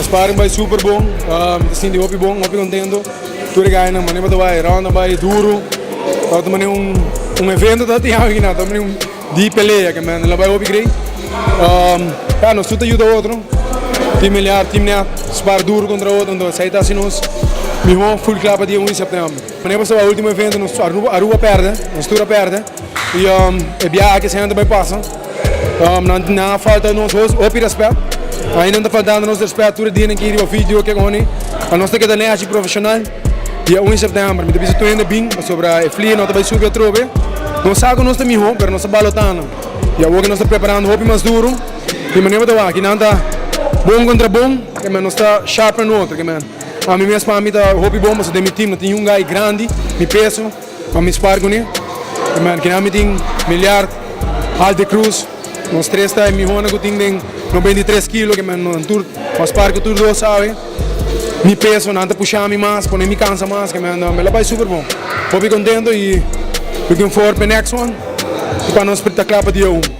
Sparring bai super bon, mi ta sinti hopi bon, hopi contento. Tur e gainan manera bo ta bai round a bai duro. Tabata manera un un evento ta tin awe kinan, tabata manera un di pelea ke men la bai hopi great. Ya nos tur ta yuda otro, team Miliar, team Net, spar duro contra otro, enton esei ta hasi nos miho full kla pa dia un di september. Manera bo sa ultimo evento nos Aruba Aruba a perde, nos tur a perde y e biaha aki esei nan ta bai pasa. Nan nan a falta nos hopi respet, ainda nan ta faltando nos respet tur e dianan aki riba video ke koni, pa nos ta keda nechi profesional. Dia un di september mi ta bisa tur hende bin pasobra e flie no ta bai subi atrobe. Nos sa ku nos ta miho pero nos ta balotando y awor ke nos ta preparando hopi mas duro di manera bo ta wak nan ta bon kontra bon ke men nos ta sharpen otro ke men ami mes pa mi ta hopi bon pasobra den mi team no tin un guy grandi mi peso. Pa mi spar kuné. Amen. Kinan mi tin Miliard, Alde Cruz. Nos tres ta e mihónan ku tin den 93 kilo. Ke men nan tur pa spar ku tur dos awe. Mi peso nan ta pusha mi mas, pone mi kansa mas. Ke men mi la bai super bon. Hopi kontento i looking forward pa e next one. I pa nos ta kla pa dia un.